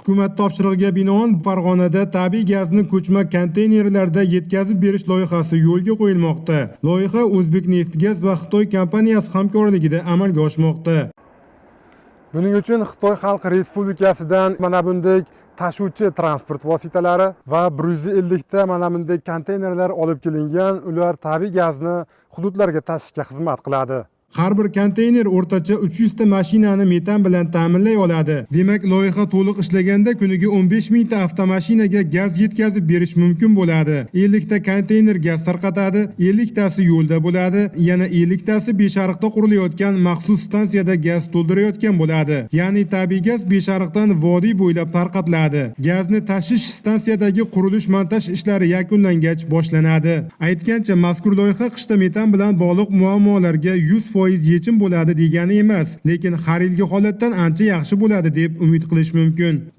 Hukumat topshirig'iga binoan Farg'onada tabiiy gazni ko'chma konteynerlarda yetkazib berish loyihasi yo'lga qo'yilmoqda. Loyiha O'zbekneftgaz va Xitoy kompaniyasi hamkorligida amalga oshmoqda. Buning uchun Xitoy Xalq Respublikasidan mana bunday tashuvchi transport vositalari va 150 ta mana bunday konteynerlar olib kelingan. Ular tabiiy gazni hududlarga tashishga xizmat qiladi. Har bir konteyner o'rtacha 300 ta mashinani metan bilan ta'minlay oladi. Demak, loyiha to'liq ishlaganda kuniga 15 mingta avtomashinaga gaz yetkazib berish mumkin bo'ladi. 50 ta konteyner gaz tarqatadi, 50 tasi yo'lda bo'ladi, yana 50 tasi Beshariqda qurilayotgan maxsus stansiyada gaz to'ldirayotgan bo'ladi. Ya'ni tabiiy gaz Beshariqdan vodiy bo'ylab tarqatiladi. Gazni tashish stansiyadagi qurilish montaj ishlari yakunlangach boshlanadi. Aytgancha, mazkur loyiha qishda metan bilan bog'liq muammolarga 100% yechim bo'ladi degani emas, lekin har yilgi holatdan ancha yaxshi bo'ladi deb umid qilish mumkin.